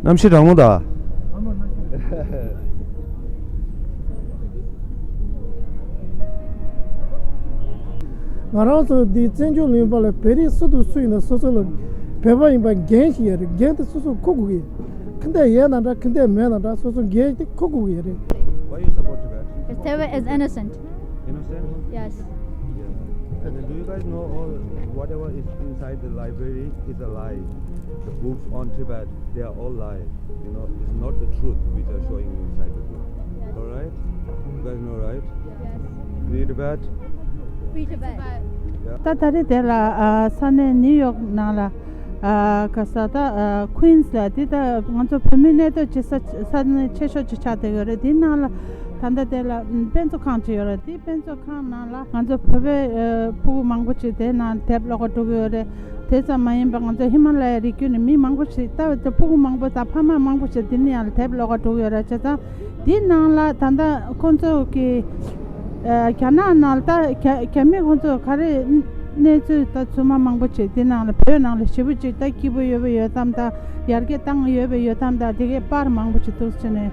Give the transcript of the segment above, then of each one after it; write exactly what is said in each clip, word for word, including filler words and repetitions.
གནམ་གཤིས་གྲང་མོ་ད། ང་རང་ཚོ་འདི་བཙན་བྱོལ་ལ་ཡོད་པ་ལ་བོད་རིགས་སུ་དང་སུ་ཡིན་ན་སོ་སོ་ལ་བོད་པ་ཡིན་པ་འགན་ཞིག་ཡོད་རེད། འགན་དེ་སོ་སོ་འཁུར་དགོས་ཀྱི་ཡོད། ཁ་འདས་ཡོད་ན་འདྲ་ཁ་འདས་མེད་ན་འདྲ་སོ་སོ་འགན་དེ་འཁུར་དགོས་ཀྱི་ཡོད་རེད། Why you support Tibet? Tibet is innocent. Innocent? Yes. Yeah. And do you guys know all whatever is inside the library is a lie? The books on Tibet, they are all lie. You know, it's not the truth which are showing you inside the book. Yes. All right? You guys know, right? Yes. Free Tibet? Free Tibet. Yeah. ད་ད་རེས་དེ་ལ་ཨ་ས་གནས་ནིའུ་ཡོག་ནང་ལ་ཨ་ག་ས་ད་ཨ་ཀུན་སི་ལ་དེ་ད་ང་ཚོ་བོད་མི་གནས་སྡོད་བྱེད་ས་ས་གནས་ཆེ་ཤོས་ཅིག་ཆགས་བསྡད་ཡོད་རེད། དེ་ནང་ལ་ད་ལྟ་དེ་ལ་དཔེ་མཛོད་ཁང་ཅིག་ཡོད་རེད། དེ་དཔེ་མཛོད་ཁང་ནང་ལ་ང་ཚོ་བོད་པའི་ཨ་ཕྲུ་གུ་མང་པོ་ཅིག་དེ་ནང་དེབ་ཀློག་ག་འགྲོ་གི་ཡོད་རེད། དེ་ཙམ་མ་ཡིན་པར་ང་ཚོ་ཧི་མ་ལ་ཡའི་རི་རྒྱུད་ནས་མི་མང་པོ་ཞིག་ལྟ་བའི་ཕྲུ་གུ་མང་པོ་དང་ཕ་མ་མང་པོ་ཞིག་འདི་ནས་ཡང་དེབ་ཀློག་ག་འགྲོ་གི་ཡོད་རེད། བྱས་ཙང་འདི་ནང་ལ་ད་ལྟ་ཁོང་ཚོ་གི་ཨ་རྒྱ་ནག་ནང་ལ་ད་རྒྱ་རྒྱ་མི་ཁོང་ཚོ་ག་རེ་གནས་ཚུལ་ད་རྫུན་མ་མང་པོ་ཞིག་འདི་ནང་ལ་བོད་ནང་ལ་ཞེ་པོ་ཅིག་ད་སྐྱིད་པོ་ཡོད་པ་ཡོད་དམ། ད་ཡར་རྒྱས་བཏང་ཡོད་པ་ཡོད་དམ། ད་དེ་གའི་པར་མང་པོ་ཞིག་འདུག་ཟེར་ནས།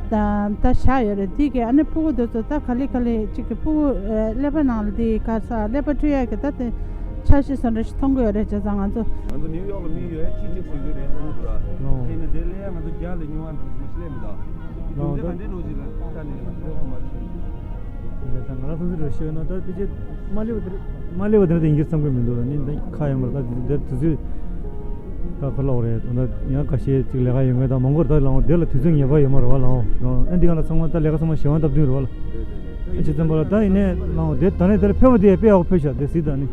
ད་ད་བཞག་ཡོད་རེད། དེ་གའི་ཨ་ནི་ཕྲུ་གུ་དེ་ཚོ་ད་ག་ལེ་ག་ལེ་གཅིག་གི་ཕྲུ་གུ་ཨ་ཀླད་པ་ནང་ལ་དེ་ག་ས་ཀླད་པ་འཁྲུད་ཡག་གི་ད་དེ་འཆར་གཞི་བཟོ་འདྲ་ཞིག་མཐོང་གི་ཡོད་རེད། བྱས་ཙང་ང་ཚོ། ང་ཚོ་ནིའུ་ཡོག་ལ་མི་ཡོད་ཅི་ཅིག་བཟོས་ཀྱི་རེད་བསམ་གྱི་འདུག་ར། ཨོ། དེ་ནི་དེ་ལས་ང་ཚོ་རྒྱ་ལ་ཉུང་བ་འདུག་མ་ཤེས་ལས་མི་འདུག་རྒྱུ་མཚན་ག་འདྲའི་ལོ་ཞིག་ལ་ད་ནི་ང་ཚོ་ཧ་མ་ཤེས། ད་ང་རང་སོ་སོའི་རེ་ཞུ་ཡོད་ན་ད་ཕལ་ཆེར་མ་སླེབས་པ་དེ་མ་སླེབས་པ་དེ་འདྲ་དེ་ཡིན་གྱི་བསམ་གྱི་མི་འདུག་ནི་ད་ཁ་ཡོད་མ་རེད། ད་དེ་དུས་ཚོད་ད་ག་ལོག་རེད། ད་ཡང་ཁ་ཤས་ཅིག་ལས་ཀ་ཡོད་མཁན་ད་མང་པོ་རེད། ད་ལའང་དེ་ལ་དུས་ཚོད་ངེས་པར་ཡོད་མ་རེད་བ། ལའང་ཨ་འདི་ག་ལ་ཚང་མ་ད་ལས་ཀ་ཚང་མ་གཞན་དབང་སྟབས་བསྟུན་རེད་བ་ལ། ཨ་ཅེ་བཙན་པོ་ལ་ད་ཡིན་ནས་ལའང་དེ་ད་ནས་དེ་ལ་ཕེབས་པ་དེ་དཔེ་ཡག་པོ་ཕེབས་ཤག་དེ་གཟིགས་ད་ནི།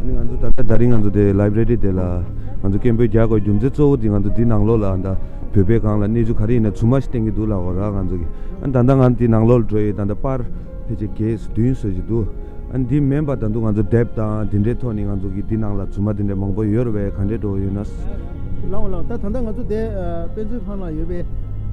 ཨ་ནི་ང་ཚོ་ད་ལྟ་དེ་རིང་ང་ཚོ་དེ་ལའི་བྷི་རེ་རི་དེ་ལ་ང་ཚོ་སྐད་འབོད་རྒྱག་དགོས་རྒྱུ་མཚན་གཙོ་བོ་དེ་ང་ཚོ་འདི་ནང་ལོགས་ལ་ད་བོད་པའི་སྒང་ལ་གནས་ཚུལ་ག་རེ་ཡིན་ན་རྫུན་མ་ཞིག་བསྟན་གྱི་འདུག་ལབ་དགོས་ར། ང་ཚོ་གི་ཨ་ནི་ད་ལྟ་ང་འདི་ནང་ལོགས་ལ་འགྲོ་ཡི་ད་ལྟ་པར་ཕལ་ཆེར་བརྒྱད་བདུན་ཙམ་ཞིག་འདུག་ཨ་ནི་འདི་མིན་པ་ད་དུང་ང་ཚོ་དེབ་དང་དེ་འདྲའི་ཐོག་ནས་ང་ཚོ་གི་འདི་ནང་ལ་རྫུན་མ་དེ་འདྲ་མང་པོ་ཡོད་རེད་པས། ག་འདྲས་འགྲོ་ཡོད་ན། ལའོ་ལའོ། ད་ད་ལྟ་ང་ཚོ་དེ་ཨ་དཔེ་མཛོད་ཁང་ལ་ཡོད་པའི་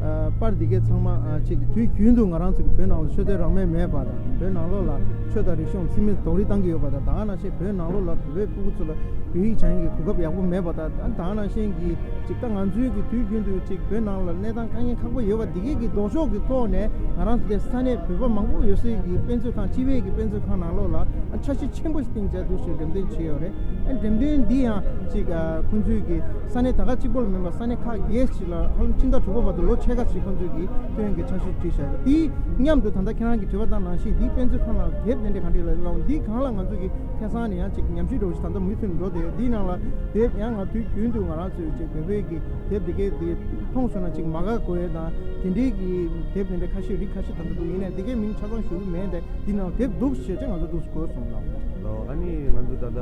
ཨ་པར་འདི་གའི་ཚང་མ་ཨ་ཅིག་དུས་རྒྱུན་དུ་ང་རང་ཚོ་གི་བོད་ནང་ལ་ཆོས་དད་རང་མོས་མེད་པ་དང་། བོད་ནང་ལོགས་ལ་ཆོས་དང་རིག་གཞུང་རྩིས་མེད་རྡོག་རིལ་བཏང་གི་ཡོད་པ་དང་། ད་ག་ནང་བཞིན་བོད་ནང་ལོགས་ལ་བོད་པའི་ཕྲུ་གུ་ཚོ་ལ་བོད་ཡིག་སྦྱང་ཡིག་གི་གོ་སྐབས་ཡག་པོ་མེད་པ་དང་། ཨ་ནི་ད་ག་ནང་བཞིན་གྱི་ཅིག་ད་ང་ཚོའི་གི་དུས་རྒྱུན་དུ་ཅིག་བོད་ནང་ལ་གནས་སྟངས་དཀའ་ངལ་ཁག་པོ་ཡོད་པ་འདི་གའི་གི་ལྡོག་ཕྱོགས་ཀྱི་ཐོག་ནས་ང་རང་ཚོ་དེ་ས་གནས་བོད་པ་མང་པོ་ཡོད་སའི་གི་དཔེ་མཛོད་ཁང་། སྤྱི་པའི་གི་དཔེ་མཛོད་ཁང་ནང་ལོགས་ལ་ཨ་འཆར་གཞི་ཆེན་པོ་ཞིག་བཏིང་བྱས་འདུག་ཞེས་འགྲེམས་སྟོན་བྱས་ཡོད་རེད། ཨ་འགྲེམས་སྟོན་འདི་ཡང་ཅིག་ཨ་ཁོང་ཚོའི་གི་ས་གནས་ད་ག་གཅིག་པོ་ལ་མིན་པར་ས་གནས་ཁག་བརྒྱད་ཅིག་ལ་ཧ་ལམ་ཕྱི་ཟླ་དྲུག་པ་བར་དུ་ལོ་ཕྱེད་ཀ་ཅིག་ཁོང་ཚོའི་གི་སྟོན་གྱི་འཆར་གཞི་བྲིས་བཞག་ཡོད་རེད། དེའི་མཉམ་དུ་ད་ལྟ་ཁྱེད་རང་གིས་དྲི་བ་བཏང་ནང་བཞིན་འདིའི་དཔེ་མཛོད་ཁང་ནང་དེབ་དེ་འདྲ་ག་འདྲས་ལ་ལའོ། འདིའི་སྒང་ལ་ང་ཚོ་གི་ཁ་སང་ནས་ཡང་ཅིག་ཉམས་ཞིབ་འདྲ་བོ་ཞིག་ད་ལྟ་མུ་མཐུད་འགྲོ་བསྡད་ཡོད། འདིའི་ནང་ལ་དེབ་ཡང་ང་དུས་རྒྱུན་དུ་ང་རང་ཚོའི་ཅིག་བོད་པའི་གི་དེབ་དེ་གའི་དེ་མཐོང་སོང་ན་ཅིག་མ་དགའ་དགོས་ཡས་དང་དེ་འདྲའི་གི་དེབ་དེ་འདྲ་ཁ་ཤས་རིགས་ཁ་ཤས་ད་ལྟ་འདུག་ཡིན་ནའི་དེ་གའི་མིང་ཆ་ཚང་ཞུ་གི་མེད། དེ་འདི་ནང་དེབ་འདུག་ཞེས་ཅིག་ང་ཚོ་འདུག་གོ་སོང་ལ། ལའོ། ཨ་ནི་ང་ཚོ་ད་ལྟ་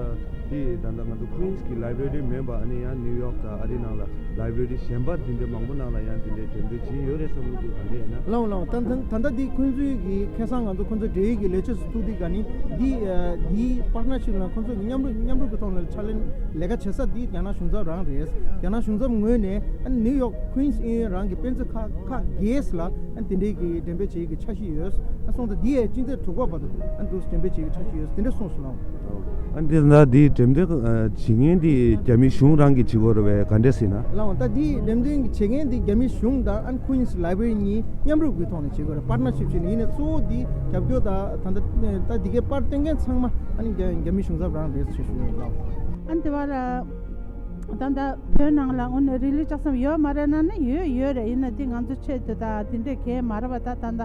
དེ་ད་ལྟ་ང་ཚོ་ཀུན་སི་གི་ལའི་བྷི་རེ་རི་མིན་པ་ཨ་ནི་ཡང་ནིའུ་ཡོག་དང་ཨ་རི་ནང་ལ་ལའི་བྷི་རེ་རི་གཞན་པ་འདི་འདྲ་མང་པོ་ནང་ལ་ཡང་འདི་འདྲའི་འགྲེམས་སྟོན་བྱེད་ཡོད་རེད་བསམ་གྱི་འདུག་ག་འདྲ་ཡིན་ན། ལའོ་ལའོ། ད་ད་ད་ལྟ་འདི་ཁོང་ཚོའི་གི་ཁ་སང་ང་ཚོ་ཁོང་ཚོ་འབྲེལ་ཡོད་ཀྱི་ལས་བྱེད་ཚོ་ཐུག་དུས་ག་ནི་འདི་ཨ་འདི་པར་ཊི་ནར་ཤིབ་ལ་ཁོང་ཚོ་གི་མཉམ་རུབ་མཉམ་རུབ་ཀྱི་ཐོག་ནས་ཕྱག་ལས་ལས་ཀ་བྱེད་ས་འདི་རྒྱ་ནག་གཞུང་ཚབ་རང་རེད། རྒྱ་ནག་གཞུང་ཚབ་ངོས་ནས་ཨ་ནིའུ་ཡོག་ཀུན་སི་གཡས་གཡོན་རང་གི་དཔེ་མཛོད་ཁག་ཁག་བརྒྱད་ལ་ཨ་འདི་འདྲའི་གི་འགྲེམས་སྤེལ་བྱེད་ཀྱི་འཆར་གཞི་ཡོད། ཨ་སོང་ཙང་འདི་ཡས་སྤྱི་ཚེས་དྲུག་པ་བར་དུ་ཨ་འདུག་འགྲེམས་སྤེལ་བྱེད་ཀྱི་འཆར་གཞི་ཡོད། དེ་འདྲ་གསུངས་སོང་ལགས། ཨ་འདི་ན་འདི་འགྲེམས་སྟོན་བྱེད་མཁན་འདི་རྒྱ་མི་གཞུང་རང་གིས་བྱེད་དགོས་རེད་པས། ག་འདྲས་ཟེར་ན། ལགས་འོང་། ད་འདི་འགྲེམས་སྟོན་བྱེད་མཁན་འདི་རྒྱ་མི་གཞུང་དང་ཨན་Queen's Library གཉིས་མཉམ་རུབ་ཀྱི་ཐོག་ནས་བྱེད་དགོས་རེད། པར་ན་ཤིབ་བྱས་ནས། ཡིན་ནའི་གཙོ་བོ་འདི་རྒྱབ་སྐྱོར་དང་ད་ལྟ་ད་འདི་གའི་པར་སྟོན་མཁན་ཚང་མ་ཨ་ནི་རྒྱ་རྒྱ་མི་གཞུང་ཚབ་རང་རེད་ཅེས་ཞུ་ཡོད། ལགས་འོང་། ཨ་འདི་བར་ད་ལྟ་བོད་ནང་ལ་དངོས་གནས་རི་ལི་ལྕགས་ཟམ་ཡོད་མ་རེད་ན་ནི་ཡོད་ཡོད་རེད། ཡིན་ན་འདི་ང་ཚོ་ཆེད་དུ་ད་འདི་འདྲས་གས་མ་རེད་པ། ད་ད་ལྟ་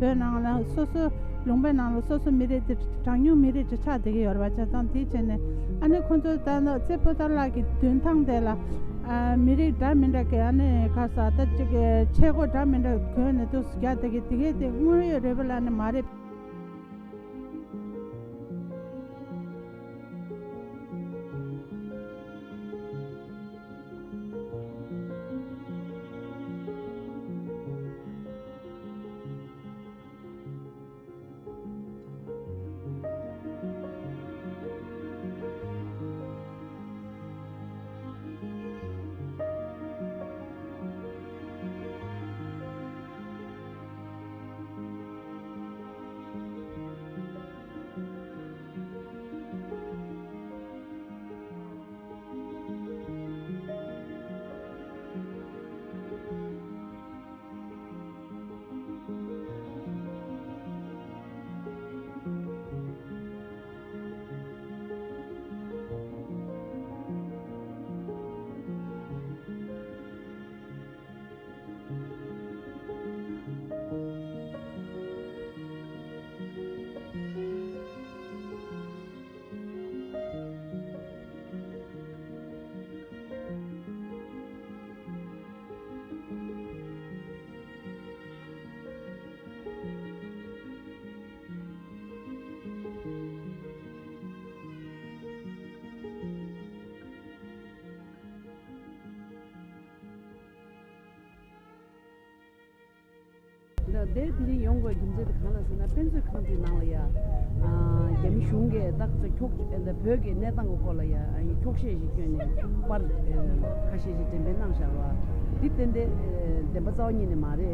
བོད་ནང་ལ་སོ་སོ་ལུང་པའི་ནང་ལ་སོ་སོ་མི་རིགས་དེ་གྲངས་ཉུང་མི་རིགས་ཅིག་ཆགས་བསྡད་ཀྱི་ཡོད་རེད་པ། བྱས་ཙང་དེ་བྱས་ནས་ཨ་ནི་ཁོང་ཚོ་ད་ནི་རྩེ་ཕོ་ཐར་ལགས་ཀྱི་མདུན་ཐང་དེ་ལ་ཨ་མི་རིགས་འདྲ་མི་འདྲ་གི་ཨ་ནི་ག་ས་ད་ཅིག་གི་ཆས་གོས་འདྲ་མི་འདྲ་གོན་ནས་འདུག་སེ་རྒྱག་བསྡད་ཀྱི་དེ་གས་དེ་དངོས་ཡོད་རེད་པ་ལབ་ན་མ་རེད། ད་ལྟའི་དེ་རིང་ཡོང་དགོས་རྒྱུ་མཚན་དེ་གང་ལ་ཟེར་ན། དཔེ་མཛོད་ཁང་དེའི་ནང་ལ་ཡ་ཨ་རྒྱ་མི་གཞུང་གིས་ད་ཚོ་འཁྱོག་ཨ་ད་བོད་ཀྱི་གནས་སྟངས་ཀྱི་སྐོར་ལ་ཡ་ཨ་འཁྱོག་བཤད་ཞིག་བསྐྱོན་ནས་པར་ཨ་ཁ་ཤས་ཤིག་འགྲེམས་སྤེལ་གནང་བཞག་པ་འདི་ཏན་ཏན་ཨ་བདེན་པ་རྩ་བ་ཉིད་ནས་མ་རེད།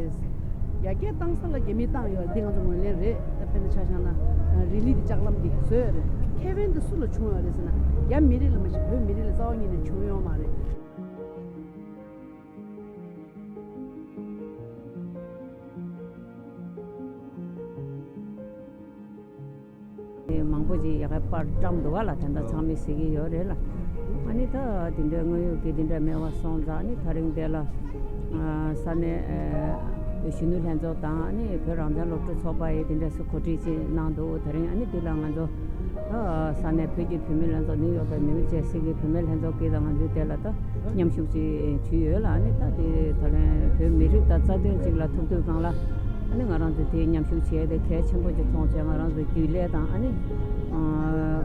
ཡར་རྒྱས་བཏང་ས་ལ་རྒྱ་མིས་བཏང་ཡོད། འདི་ང་ཚོ་ངོས་ལེན་རེད། ད་དཔེར་ན་ཆ་བཞག་ན་ཨ་རི་ལི་འདི་ལྕགས་ལམ་འདི་བཟོས་ཡོད་རེད། ཁེ་ཕན་འདི་སུ་ལ་བྱུང་ཡོད་རེད་ཟེར་ན། རྒྱ་མི་རིགས་ལ་མ་གཞི་བོད་མི་རིགས་ལ་རྩ་བ་ཉིད་ནས་བྱུང་ཡོད་མ་རེད། མང་པོ་ཅིག་ཡ་ག་པར་བཀྲམ་འདུག་ག་ལ། དེ་འདྲ་ཚང་མས་གཟིགས་ཀྱི་ཡོད་རེད་ལ། ཨ་ནི་ད་དེ་འདྲའི་དངོས་ཡོད་ཀྱི་དེ་འདྲ་མེད་པ་སོང་ཙང་། ཨ་ནི་ད་རིང་དེ་ལ་ཨ་ས་གནས་ཨ་གཞོན་ནུ་ལྷན་ཚོགས་དང་། ཨ་ནི་བོད་རང་བཙན་སློབ་ཕྲུག་ཚོགས་པ་ཡིས་དེ་འདྲ་སུ་གོ་སྒྲིག་ཅིག་གནང་འདུག། ད་རིང་ཨ་ནི་འདི་ལ་ང་ཚོ་ད་ས་གནས་བོད་ཀྱི་བུད་མེད་ལྷན་ཚོགས། ནིའུ་ཡོག་དང་ནིའུ་ཇར་སི་གི་བུད་མེད་ལྷན་ཚོགས་ཀྱིས་ད་ང་ཚོའི་དེ་ལ་ད་མཉམ་ཞུགས་ཅིག་ཞུས་ཡོད་ལ། ཨ་ནི་ད་དེ་ད་ལན་བོད་མི་རིགས་དང་རྩ་དོན་གཅིག་ལ་ཐུག་དུས་སྒང་ལ། ཨ་ནི་ང་རང་ཚོ་དེ་མཉམ་ཞུགས་བྱས་ཏེ་གལ་ཆེན་པོ་ཅིག་མཐོང་བྱས། ང་རང་ཚོ་རྒྱུན་ལས་དང་། ཨ་ནི་ཨ་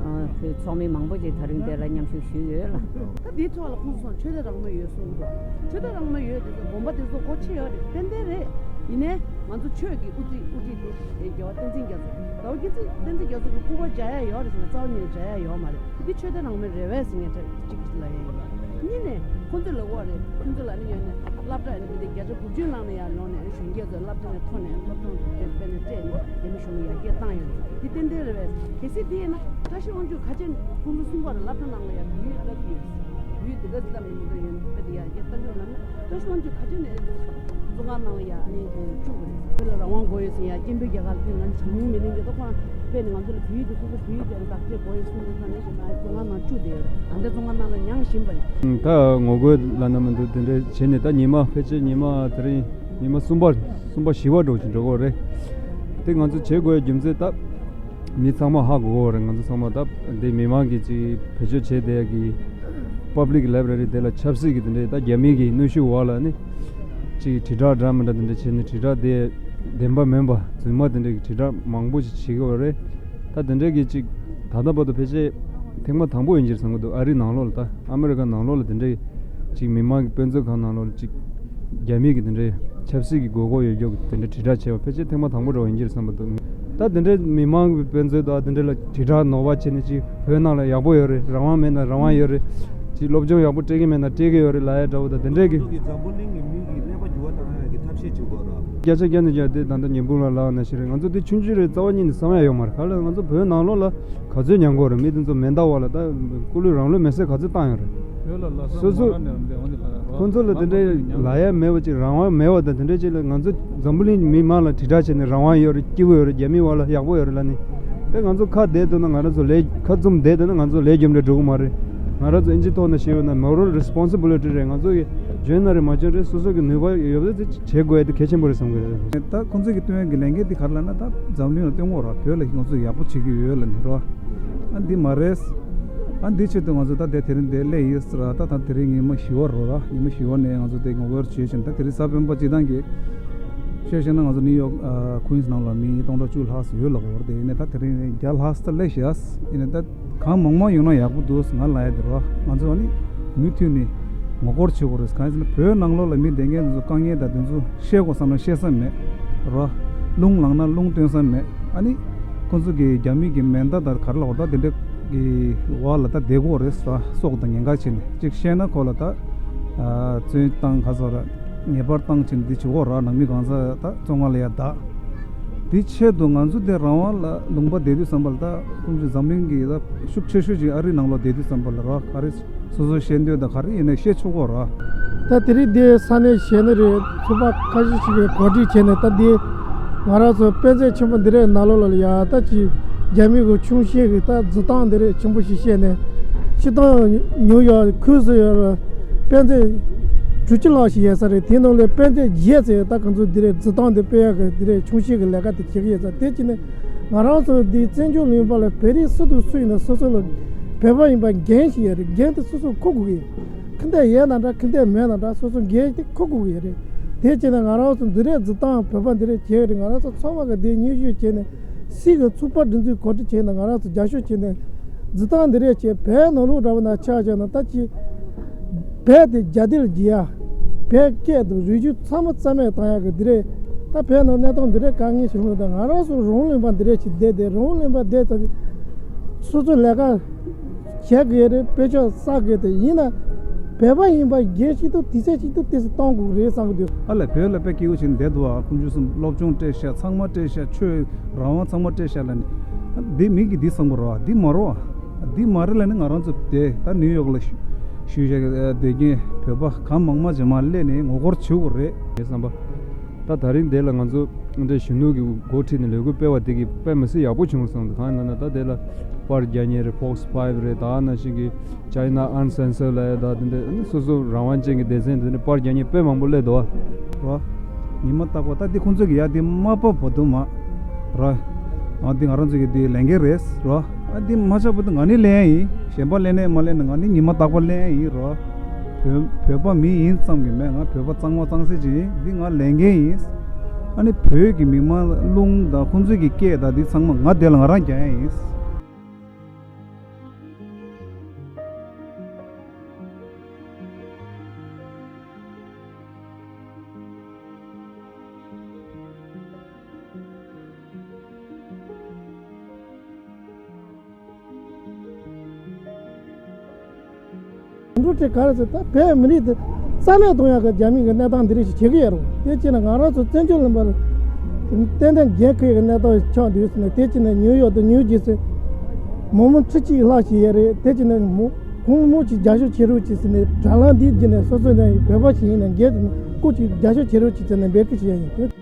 ཨ་བོད་ཚོགས་མི་མང་པོ་ཅིག་ད་རིང་དེ་ལ་མཉམ་ཞུགས་ཞུས་ཡོད་ལ། ད་དེའི་ཐོག་ལ་ཁོང་ཚོ་ཆོས་དད་རང་མོས་ཡོད་གསུང་གི་འདུག། ཆོས་དད་རང་མོས་ཡོད་དེ་ཚོ་དགོན་པ་དེ་ཚོ་སྒོ་ཕྱེ་ཡོད་རེད། ཏན་ཏན་རེད། ཡིན་ནའི་ང་ཚོ་ཆོས་ཀྱི་དབུ་ཁྲིད། དབུ་ཁྲིད་དེ་རྒྱལ་བ་བསྟན་འཛིན་རྒྱ་མཚོ། རྒྱལ་བ་བསྟན་འཛིན་བསྟན་འཛིན་རྒྱ་མཚོ་གི་སྐུ་པར་འཇལ་ཡ་ཡོད་རེད་ཟེར་ན་རྩ་བ་ཉིད་ནས་འཇལ་ཡ་ཡོད་མ་རེད། འདི་ཆོས་དད་རང་མོས་རེད་པས་ཟེར་མཁན་གཅིག་ལབ་ཡ་ཡིན་པ། གཉིས་ནས་ཁོང་ཚོས་ལབ་ཀྱི་ཡོད་རེད། ཁོང་ཚོ་ལ་ནི་ཡོད་ནས་སློབ་གྲྭ་ནི་མི་དེ་བརྒྱ་ཆ་དགུ་བཅུའི་ནང་ནས་ཡར་ལོངས་ནས། ཨ་ནི་གཞོན་སྐྱེས་ཚོས་སློབ་གྲྭ་ནས་ཐོན་ནས་སློབ་སྦྱོང་དེ་སྤེལ་ནས་སྤྲད་ནས་རྒྱ་མི་གཞུང་གིས་ཡར་རྒྱས་བཏང་ཡོད་རེད། འདི་ཏན་ཏན་རེད་པས། གལ་སྲིད་འདི་ཡིན་ན་བཀྲ་ཤིས་དབང་ཕྱུག་ཁ་ཆེ་ཁོང་ཚོ་གསུམ་པར་སློབ་གྲྭ་ནང་ལ་ཡང་བོད་ཡིག་བསླབ་ཀྱི་ཡོད། བོད་ཡིག་འདི་ག་ཚོད་བསླབ་ནས་མི་འདུག་ཡོད་པས། དེ་ཡར་རྒྱས་བཏང་ཡོད་ལབ་ན། བཀྲ་ཤིས་དབང་ཕྱུག་ཁ་ཆེ་ནས་བཙོན་ཁང་ནང་ལ་ཡ་ནི་བཅུག་པ་རེད། བོད་ལ་རང་དབང་དགོས་ཡོད་ཟེར་ཡ་སྐད་འབོད་རྒྱག་ག་ལ་ཕེབས། ང་ཚོ་གྲངས་ཉུང་མི་རིགས་འདི་ད་ཁོ་རང་དཔེ་ནི་ང་ཚོ་ལ་བོད་ཡིག་དེ་སོ་སོ་བོད་ཡིག་དེ་བདག་གཅེས་དགོས་ཡོད་གསུངས་ཏེ་ད་ནི་བཙོན་ཁང་ནང་བཅུག་བསྡད་ཡོད་རེད། ད་ལྟ་བཙོན་ཁང་ནང་ལ་མྱངས་བཞིན་པ་རེད། ད་ངོ་རྒོལ་ལབ་ན་མི་འདུག། དེ་འདྲ་བྱས་ནས་ད་ཉི་མ་ཕལ་ཆེར་ཉི་མ་དེ་རིང་ཉི་མ་གསུམ་པ་གསུམ་པ་བཞི་པ་འགྲོ་བཞིན་འགྲོ་གི་རེད། དེ་ང་ཚོ་བྱེད་དགོས་རྒྱུ་མཚན་ད། མི་ཚང་མ་ཧ་གོ་གི་ཡོད་རེད། ང་ཚོ་ཚང་མ་ད་འདི་མི་མང་གིས་ཅིག་བེད་སྤྱོད་བྱས་བསྡད་ཀྱི་Public Library དེ་ལ་ཆབ་སྲིད་ཀྱི་དེ་འདྲའི་ད་རྒྱ་མི་གི་གནོན་ཤུགས་འོག་ལ་ནི་ཅིག་དྲིལ་བསྒྲགས་འདྲ་མི་འདྲ་དེ་འདྲ་བྱས་ནས། དྲིལ་བསྒྲགས་དེ་བདེན་པ་མིན་པ་རྫུན་མ་དེ་འདྲའི་གི་དྲིལ་བསྒྲགས་མང་པོ་ཞིག་བྱེད་ཀྱི་ཡོད་རེད། ད་དེ་འདྲའི་གི་ཅིག་ད་ལྟ་བར་དུ་ཕལ་ཆེར་ཐེངས་མ་དང་པོ་ཡིན་གྱི་རེད་བསམ་གྱི་འདུག། ཨ་རིའི་ནང་ལོགས་ལ། ད་ཨ་མི་རི་ཀ་ནང་ལོགས་ལ་དེ་འདྲའི་ཅིག་མི་མང་གི་དཔེ་མཛོད་ཁང་ནང་ལོགས་ལ་ཅིག་རྒྱ་མི་གི་དེ་འདྲའི་ཆབ་སྲིད་ཀྱི་དགོས་མཁོ་ཡོད་རྒྱུ་གི་དེ་འདྲའི་དྲིལ་བསྒྲགས་བྱས་པ་ཕལ་ཆེར་ཐེངས་མ་དང་པོ་འདྲ་བོ་ཡིན་གྱི་རེད་བསམ་པ་འདུག། ད་དེ་འདྲའི་མི་མང་གི་དཔེ་མཛོད་དང་དེ་འདྲའི་ལ་དྲིལ་བསྒྲགས་ནོར་བ་བྱས་ནས། ཅིག་བོད་ནང་ལ་ཡག་པོ་ཡོད་རེད། རང་དབང་མེད་ན་རང་དབང་ཡོད་རེད། ཅིག་སློབ་སྦྱོང་ཡག་པོ་སྤྲད་ཀྱི་མེད་ན་སྤྲད་ཀྱི་ཡོད་རེད་ལབ་ཡ་འདྲ་བོ་དང་། དེ་འདྲའི་གི་ཁོང་ཚོ་གི་འཛམ་བུ་གླིང་གི་མི་གི་ཀླད་པ་འགྱུར་བ་བཏང་ཡ་གི་ཐབས་ཤེས་བྱེད་དགོས་རེད། བརྒྱ་ཆ་བརྒྱ་ནས་བརྒྱ་དེ་ད་ལྟ་ཉི་འབུམ་ལ་ལབ་ན་ཞིག་རེད། ང་ཚོ་དེ་ཆུང་ཆུང་རེད། རྩ་བ་ཉིད་ནས་བསམ་ཡ་ཡོད་མ་རེད། ག་ལ་ང་ཚོ་བོད་ནང་ལོགས་ལ་ག་ཚོད་མྱངས་གོ་རེད། མི་དེ་ཚོ་མེ་མདའ་འོག་ལ་ད་སྐུ་ལུས་རང་ལུས་མེ་སྲེག་ག་ཚོད་བཏང་ཡོད་རེད། བོད་ལ་ལ་ས་སོ་སོ་མ་ར་ནས་ར་འདི་འོང་འདི་ལ་ར་ཁོང་ཚོ་ལ་དེ་འདྲའི་ལ་ཡ་མེད་པ་ཅིག་རང་དབང་མེད་པ་དང་དེ་འདྲའི་ཅིག་ལ་ང་ཚོ་འཛམ་བུ་གླིང་མི་མང་ལ་དྲིལ་བསྒྲགས་བྱས་ནས་རང་དབང་ཡོད་རེད། སྐྱིད་པོ་ཡོད་རེད། རྒྱ་མི་བ་ལ་ཡག་པོ་ཡོད་རེད་ལ་ནི། དེ་ང་ཚོ་ཁ་བསྡད་འདུག་ན་ང་རང་ཚོ་ལས་ཁ་བཙུམ་བསྡད་འདུག་ན་ང་ཚོ་ལས་རྒྱུ་འབྲས་འགྲོ་གི་མ་རེད། ང་རང་ཚོ་ཨིན་ཇི་ཐོག་ནས་བཤད་ཡོད་ན་moral responsibility རེད། ང་ཚོ་གི་འཇོན་ན་རེད་མ་འཇོན་རེད། སོ་སོ་གི་ནུས་པ་ཡོད་པ་དེ་བྱེད་དགོས་ཡ་དེ་གལ་ཆེན་པོ་རེད་བསམ་གི་རེད། ད་ཁོང་ཚོས་ཀྱི་སྟོན་ཡ་གི་ལས་འགན་དེ་ག་རེ་ལབ་ན་ད་འཛམ་གླིང་ལ་སྟོན་དགོས་ར། བོད་ལ་ང་ཚོས་ཡག་པོ་བྱེད་ཀྱི་ཡོད་ལ་ནི་ར། ཨ་འདི་མ་རེད། ཨ་འདི་ཆེད་དུ་ང་ཚོ་ད་ལྟའི་དེ་རིང་འདིར་སླེབས་ཡིན་ཟེར་ར། ད་ད་དེ་རིང་ཉི་མ་བཞི་པ་རེད་ར། ཉི་མ་བཞི་པ་ནས་ང་ཚོ་དེ་ངོ་རྒོལ་བྱེད་བཞིན། ད་དེ་རིང་གཟའ་སྤེན་པ་སྤྱི་བཏང་གི་བཤད་བཞིན་ན་ང་ཚོ་ནིའུ་ཡོག་ཨ་ཁུན་སི་ནང་ལ་མི་སྟོང་ཕྲག་བཅུ་ལྷག་ཙམ་ཡོད་ལབ་ཀྱི་ཡོད་རེད། དེ་ཡིན་ནའི་ད་དེ་རིང་ནས་བརྒྱ་ལྷག་ཙམ་སླེབས་ཤག་ཡིན་ནའི་ད་གང་མང་མང་ཡོང་ན་ཡག་པོ་འདུག་ང་ལབ་ཡ་དེ་རེད་བ། ང་ཚོ་ཨ་ནི་མུ་མཐུད་ནས་ངོ་རྒོལ་བྱེད་དགོས་རེད། གང་ཡིན་ཟེར་ན་བོད་ནང་ལོགས་ལ་མི་བསྡད་མཁན་དེ་ཚོ་དཀའ་ངལ་དང་དེ་ཚོ་ཤེས་དགོས་བསམ་ན་ཤེས་ས་མེད་རེད་བ། རླུང་ལངས་ན་རླུང་སྟོན་ས་མེད། ཨ་ནི་ཁོང་ཚོ་གི་རྒྱ་མི་གི་མེ་མདའ་དང་ག་རེ་ལབ་དགོས་རེད། ད་དེ་འདྲ་གི་འོག་ལ་ད་བསྡད་དགོས་རེད་ཟེར་བ། སྲོག་དང་ཉེན་ཁ་བྱས་ནས་གཅིག་བཤད་ན་ཁོ་ལ་ད་ཨ་བཙོན་བཏང་ག་ཚོད་ར་ཉེས་པར་བཏང་བྱས་ནས་འདི་བྱེད་དགོས་ར། ནང་མི་གང་ཟག་ད་བཙོན་ཁང་ལ་ཡ་བདག་དེ་ཆེད་དུ་ང་ཚོ་དེ་རང་དབང་ལ་ལུང་པ་བསྡད་དུས་ཙམ་པ་ལ་ད་ཁོང་ཚོ་འཛམ་གླིང་གི་ད་ཤུགས་ཆེ་ཤོས་ཅིག་ཨ་རིའི་ནང་ལོགས་བསྡད་དུས་ཙམ་པ་ལ་ར་ག་རེ་སོ་སོ་བཤད་འདོད་དང་ག་རེ་ཡིན་ནའི་བཤད་ཆོག་གོ་ར། ད་དེ་རིང་འདི་ས་གནས་གཞན་ནས་རེད། ཚོགས་པ་ཁ་ཤས་ཤིག་གིས་གོ་སྒྲིག་བྱས་ནས་ད་འདི་ང་རང་ཚོ་དཔེ་མཛོད་ཆེན་པོ་འདི་རེད་ནང་ལོགས་ལ་ཡ་ད་ཅིག་རྒྱ་མི་གི་ཆུང་བཤད་གི་ད་འཛུལ་སྟངས་འདི་རེད་ཆེན་པོ་ཞིག་བཤད་ནས་སྤྱི་བཏང་ཉུའུ་ཡོག་ཁུལ་སུ་ཡོད་ར་དཔེ་མཛོད་དྲུག་ཅུ་ལྷག་ཞིག་ཡོད་ས་རེད། དེའི་ནང་ལས་དཔེ་མཛོད་བརྒྱད་ཙམ་ད་ཁོང་ཚོ་འདི་རེད་འཛུལ་སྟངས་འདི་སྤེལ་ཡག་གི་འདི་རེད་ཆུང་བཤད་གི་ལས་ཀ་དེ་བྱེད་གི་ཡོད་ས། དེ་ཅི་ནས་ང་རང་ཚོ་འདི་བཙན་བྱོལ་ལུང་པ་ལ་བོད་རིགས་སུ་དང་སུ་ཡིན་ན་སོ་སོ་ལ་བོད་པ་ཡིན་པ་འགན་ཞིག་ཡོད་རེད། འགན་དེ་སོ་སོ་འཁུར་དགོས་ཀྱི་ཡོད། ཁ་འདས་ཡོད་ན་འདྲ་ཁ་འདས་མེད་ན་འདྲ་སོ་སོ་འགན་དེ་འཁུར་དགོས་ཀྱི་ཡོད་རེད། དེ་བྱས་ན་ང་རང་ཚོ་འདི་རེད་འཛུལ་སྟངས་བོད་པ་འདི་རེད་བྱས་རེད། ང་རང་ཚོ་ཚོགས་པ་གི་འདི་སྙན་ཞུ་བྱས་ནས་སྲིད་གི་ཚོགས་པ་སྒྲིག་འཛུགས་གོ་སྒྲིག་བྱས་ནས་ང་རང་ཚོ་རྒྱབ་སྐྱོར་བྱས་ནས་འཛུལ་སྟངས་འདི་རེད་བྱས་བོད་ནང་ལོགས་འདྲ་བ་ན་ཆ་བཞག་ན་ད་ཅི་བོད་དེ་རྒྱ་སྡེ་ལ་བརྗེ་ཡ། བོད་སྐད་དང་རིག་གཞུང་ཚང་མ་རྩ་མེད་བཏང་ཡག་གི་འདི་རེད། ད་བོད་ནང་གནས་སྟངས་འདི་རེད་དཀའ་ངལ་ཞིག་ལོས་དང་ང་རང་ཚོ་རང་ལུས་པ་འདི་རེད་ཅིག་བསྡད་དེ་རང་ལུས་པ་བསྡད་ཚར་སོ་སོ་ལས་ཀ་བྱེད་དགོས་རེད། དཔེ་ཆ་བསགས་དགོས་དེ་ཡིན་ན་བོད་པ་ཡིན་པ་འགན་ཞིག་ཏུ་དུས་ཚོད་ཞིག་ཏུ་དེ་སུ་གཏོང་དགོས་རེད་བསམ་གི་འདུག་ཨ་ལས་བོད་ལ་དཔེ་སྐྱིད་པོ་ཞིག་བསྡད་འདུག་ཨ་ཁོང་ཚོ་གསུམ་སློབ་སྦྱོང་སྤྲད་ཤག་ཚང་མ་སྤྲད་ཤག་ཆོས་རང་དབང་ཚང་མ་སྤྲད་ཤག་ལ་ནི་འདི་མི་གི་འདི་བསམ་གི་རེད་བ། འདི་མ་རེད་བ། འདི་མ་རེད་ལ་ནི་ང་རང་ཚོ་དེ་ད་ནིའུ་ཡོག་ལ་བཞུགས་བཞུགས་བཞག་བསྡད་མཁན་བོད་པ་གང་མང་མང་ཅིག་མར་སླེབས་ནས་ངོ་རྒོལ་བྱེད་དགོས་རེད་ངའི་བསམ་པ། ད་ད་རིང་འདི་ལ་ང་ཚོ་འདྲ་གཞོན་ནུ་གི་འགོ་ཁྲིད་ནས་ལས་འགུལ་སྤེལ་བ་དེ་གི་དཔེ་མི་སྲིད་ཡག་པོ་བྱུང་སོང་། གང་ཡིན་ལབ་ན་ད་དེ་ལ་པར་རྒྱག་མཁན་རེད། Fox Five རེད། ད་ནང་བཞིན་གི་China Uncensored ལབ་ཡ་ད་དེ་འདྲ་ཨ་ནི་སོ་སོ་རང་དབང་ཅན་གྱི་སྡེ་ཚན་དེ་འདྲ་པར་རྒྱག་མཁན་དཔེ་མང་པོ་སླེབས་འདུག་བ། རོ། ཉི་མ་རྟག་པར་ད་འདི་ཁོང་ཚོ་གི་ཡ་འདི་མ་པ་བོ་དུ་མ། རོ། ཨ་འདི་ང་རང་ཚོ་གི་འདི་ལས་འགན་རེད། རོ། ཨ་འདི་མ་ཆག་པ་དུ་ང་ནི་ལེན་ཡིན། གཞན་པ་ལེན་ནས་མ་ལེན་ན་ང་ནི་ཉི་མ་རྟག་པར་ལེན་ཡིན། རོ། བོད་བོད་པ་མི་ཡིན་ཙམ་གྱི་མེད། ང་བོད་པ་གཙང་མ་གཙང་སེལ་ཅིག་ཡིན། འདི་ང་ལས་འགན་ཡིན། ཨ་ནི་བོད་ཀྱི་མི་མང་རླུང་དང་ཁོང་ཚོ་གི་སྐད་དང་འདི་ཚང་མ་ང་དེ་ལ་ང་རང་རྒྱག་ཡ་ཡིན། འགྲོ་ཁྲིད་ག་རེ་ཟེར་ད་བོད་མི་རིགས་དེ་རྩ་མེད་གཏོང་ཡག་གི་རྒྱ་མི་གི་གནས་སྟངས་འདི་རིགས་ཤིག་བྱེད་ཀྱི་ཡོད་རེད། དེ་བྱས་ན་ང་རང་ཚོ་བཙན་བྱོལ་ལུང་པར་ཏན་ཏན་འགན་འཁུར་ཡག་གི་གནས་སྟངས་ཆགས་འདུག་ཟེར་ནས། དེ་བྱས་ན་ནིའུ་ཡོག་དང་ནིའུ་ཇེ་སི་མི་མང་ཁྲི་གཅིག་ལྷག་ཞིག་ཡོད་རེད། དེ་བྱས་ན་མོ་གང་མང་ཞིག་རྒྱབ་སྐྱོར་བྱེད་རོགས་གྱིས་ཟེར་ནས་དྲ་ལམ་འདི་བརྒྱུད་ནས་སོ་སོ་ནས་བོད་པ་ཞིག་ཡིན་ན་འགན་དེ་སྐུ་ཅིག་རྒྱབ་སྐྱོར་བྱེད་རོགས་གྱིས་ཟེར་ནས་འབོད་སྐུལ་བྱེད་ཡ་ཡིན།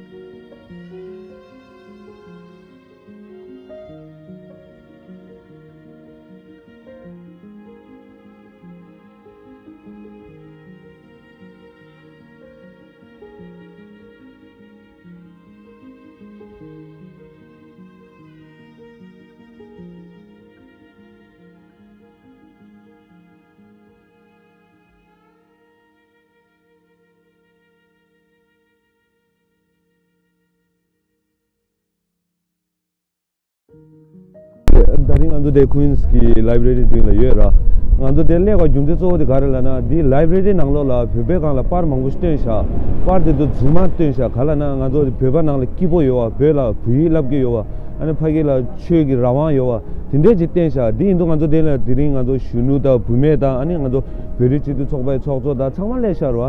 ད་རིང་ང་ཚོ་དེ་ཀུན་སི་གི་ལའི་བྷ་རེ་རི་མདུན་ལ་ཡོད་ར། ང་ཚོ་དེ་སླེབས་པའི་རྒྱུ་མཚན་གཙོ་བོ་དེ་ག་རེ་ལབ་ན། འདི་ལའི་བྷ་རེ་རི་ནང་ལོགས་ལ་བོད་པའི་སྒང་ལ་པར་མང་པོ་ཞིག་བཏོན་ཤག་པར་དེ་ཚོ་རྫུན་མ་བཏོན་ཤག་ག་ལབ་ན་ང་ཚོ་བོད་པ་ནང་ལ་སྐྱིད་པོ་ཡོད་བ། བོད་ལ་བོད་ཡིག་བསླབ་ཀྱི་ཡོད་བ། ཨ་ནི་ཕ་གི་ལ་ཆོས་ཀྱི་རང་དབང་ཡོད་བ། དེ་འདྲས་ཅིག་བསྟན་ཤག་འདི་ཡིན་དུས་ང་ཚོ་དེ་ལ་དེ་རིང་ང་ཚོ་གཞོན་ནུ་དང་བུད་མེད་དང་ཨ་ནི་ང་ཚོ་བོད་རིགས་སྤྱི་མཐུན་ཚོགས་པའི་ཚོགས་གཙོ་དང་ཚང་མ་སླེབས་ཤག་ར།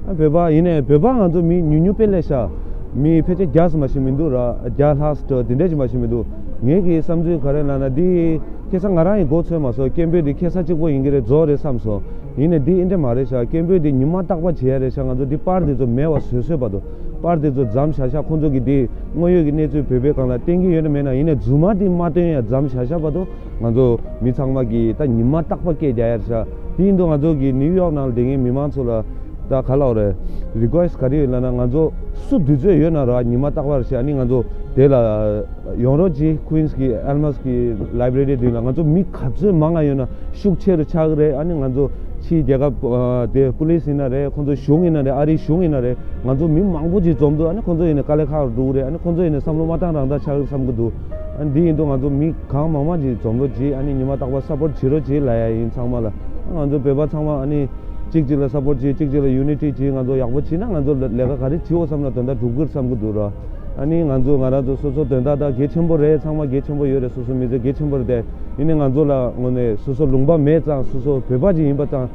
ཨ་བོད་པ་ཡིན་ནའི་བོད་པ་ང་ཚོ་མི་ཉུང་ཉུང་དཔེ་སླེབས་ཤག་མི་ཕལ་ཆེར་བརྒྱ་ཙམ་མ་ཞིག་མི་འདུག་ར། བརྒྱ་ལྷག་ཙམ་འདི་འདྲ་ཅིག་མ་ཞིག་མི་འདུག་ངེད་ཀྱི་བསམ་ཚུལ་ག་རེ་ལབ་ན། འདི་ཁ་སང་ང་རང་ཡིན་མགོ་ཚོས་མ་སོང་། སྐད་འབོད་འདི་ཁ་སང་གཅིག་པོ་ཡིན་གྱི་རེད། རྫོགས་རེད་བསམ་སོང་། ཡིན་ནའི་འདི་ཨེ་འདྲ་མ་རེད་ཤག་སྐད་འབོད་འདི་ཉི་མ་རྟག་པར་བྱེད་ཡ་རེད་ཤག་ང་ཚོ་འདི་པར་འདི་ཚོ་མེད་པ་བཟོས་བཟོས་བར་དུ། པར་འདི་ཚོ་མཚམས་བཞག་བཞག་ཁོང་ཚོ་གིས་འདི་དངོས་ཡོད་ཀྱི་གནས་ཚུལ་བོད་པའི་སྒང་ལ་བསྟན་གྱི་ཡོད་ན་མེད་ན། ཡིན་ནའི་རྫུན་མ་འདི་མ་སྟོན་ཡ་མཚམས་བཞག་བཞག་བར་དུ། ང་ཚོ་མི་ཚང་མ་གིས་ད་ཉི་མ་རྟག་པར་སྐད་རྒྱག་ཡ་རེད་ཤག་དེ་ཡིན་དུས་ང་ཚོ་གི་ནིའུ་ཡོག་ནང་ལ་བསྡད་མཁན་མི་མང་ཚོ་ལ་ད་ག་ལབ་དགོས་རེད། རི་ཀུ་ཨེ་སི་ག་རེ་ཡོད་ལབ་ན། ང་ཚོ་སུ་དུས་ཚོད་ཡོད་ན་ར་ཉི་མ་རྟག་པར་བྱས། ཨ་ནི་ང་ཚོ་དེ་ལ་ཡོང་རོགས་གྱིས། ཀུན་སི་གི་ཨལ་མ་སི་གི་ལའི་བྷི་རེ་རི་མདུན་ལ། ང་ཚོ་མི་ག་ཚོད་མང་ང་ཡོད་ན་ཤུགས་ཆེ་རུ་ཆགས་ཀྱི་རེད། ཨ་ནི་ང་ཚོ་ཕྱིའི་རྒྱལ་ཁབ་ཨ་དེ་པུ་ལིས་ཡིན་ན་རེད། ཁོང་ཚོ་གཞུང་ཡིན་ན་རེད། ཨ་རིའི་གཞུང་ཡིན་ན་རེད། ང་ཚོ་མི་མང་པོ་ཅིག་འཛོམས་འདུག་ཨ་ནི་ཁོང་ཚོ་ཡིན་ན་དཀའ་ལས་ཁག་རུ་འགྲོ་གི་རེད། ཨ་ནི་ཁོང་ཚོ་ཡིན་ན་བསམ་བློ་མ་བཏང་རང་བཏང་ཆགས་ཀྱི་བསམ་གྱི་འདུག་ཨ་ནི་འདི་ཡིན་དུས་ང་ཚོ་མི་གང་མང་མང་ཅིག་འཛོམས་རོགས་གྱིས། ཨ་ནི་ཉི་མ་རྟག་པར་སཔོར་ཊི་བྱེད་རོགས་གྱིས་ལབ་ཡ་ཡིན་ཚང་མ་ལ། ང་ཚོ་བོད་པ་ཚང་མ་ཨ་ནི་གཅིག་གཅིག་ལ་སཔོར་ཊི་བྱེད། གཅིག་གཅིག་ལ་ཡུ་ནི་ཊི་བྱེད། ང་ཚོ་ཡག་པོ་བྱེད་ན་ང་ཚོ་ལས་ཀ་ག་རེ་བྱེད་འོ་བསམ་ན་དོན་དག་འགྲུབ་ཀྱི་རེད་བསམ་གྱི་འདུག་ར། ཨ་ནི་ང་ཚོ་ང་རང་ཚོ་སོ་སོ་དོན་དག་ད་གལ་ཆེན་པོ་རེད། ཚང་མ་གལ་ཆེན་པོ་ཡོད་རེད། སོ་སོ་མི་ཚེ་གལ་ཆེན་པོ་རེད་དེ། ཡིན་ནའི་ང་ཚོ་ལ་དངོས་གནས་སོ་སོ་ལུང་པ་མེད་ཙང་། སོ་སོ་བོད་པ་ཅིག་ཡིན་པ་ཙང་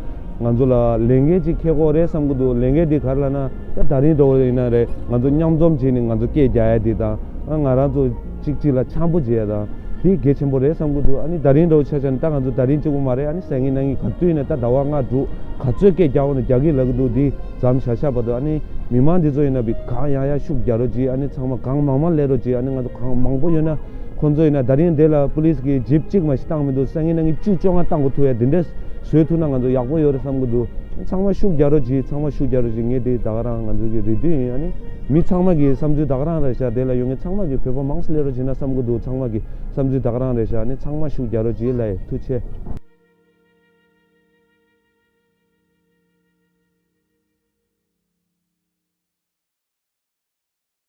ང་ཚོ་ལ་ལས་འགན་ཅིག་འཁྱེར་དགོས་རེད་བསམ་གྱི་འདུག་ལས་འགན་འདི་ག་རེ་ལབ་ན། ད་ད་རིང་འདྲ་བོ་ཡིན་ན་རེད། ང་ཚོ་མཉམ་འཛོམས་བྱས་ནས་ང་ཚོ་སྐད་རྒྱག་ཡ་འདི་དང་། ང་རང་ཚོ་གཅིག་གཅིག་ལ་འཆམ་པོ་བྱེད་ཡ་དང་། དེ་གལ་ཆེན་པོ་རེད་བསམ་གྱི་འདུག་ཨ་ནི་ད་རིང་འདྲ་བོ་ཆ་བཞག་ན་ད་ང་ཚོ་ད་རིང་གཅིག་པོ་མ་རེད། ཨ་ནི་སང་ཉིན་གནངས་ཉིན་ག་དུས་ཡིན་ན་ད་ཟླ་བ་ལྔ་དྲུག་ག་ཚོད་སྐད་རྒྱག་འོང་ན་རྒྱག་གི་ལབ་ཀྱི་འདུག་འདི་མཚམས་བཞག་བཞག་བར་དུ། ཨ་ནི་མི་མང་འདི་ཚོ་ཡིན་ན་བི་གང་ཡང་ཡང་ཤུགས་རྒྱག་རོགས་གྱིས། ཨ་ནི་ཚང་མ་གང་མང་མང་སླེབས་རོགས་གྱིས། ཨ་ནི་ང་ཚོ་གང་མང་པོ་ཡོད་ན། ཁོང་ཚོ་ཡིན་ན་ད་རིང་འདི་ལ་པུ་ལིས་ཀྱིས་ཇིབ་གཅིག་མ་ཞིག་བཏང་མི་འདུག་སང་ཉིན་གནངས་ཉིན་བཅུ་བཅོ་ལྔ་བཏང་དགོས་ཐུག་ཡ་འདི་འདྲ་བཟོས་ཐུབ་ན་ང་ཚོ་ཡག་པོ་ཡོད་རེད་བསམ་གྱི་འདུག་ཚང་མ་ཤུགས་རྒྱག་རོགས་གྱིས། ཚང་མ་ཤུགས་རྒྱག་རོགས་གྱིས། ངས་འདི་ད་ག་རང་ང་ཚོ་གི་རེ་འདུན་ཡིན། ཨ་ནི་མི་ཚང་མ་གི་བསམ་ཚུལ་ད་ག་རང་རེད་ཤག་དེ་ལ་ཡོད་མཁན་ཚང་མ་གི་བོད་པ་མང་ཙམ་སླེབས་རོགས་བྱེད་ན་བསམ་གྱི་འདུག་ཚང་མ་གི་བསམ་ཚུལ་ད་ག་རང་རེད་ཤག་ཨ་ནི་ཚང་མ་ཤུགས་རྒྱག་རོགས་གྱིས་ལབ་ཡ། ཐུགས་རྗེ་ཆེ།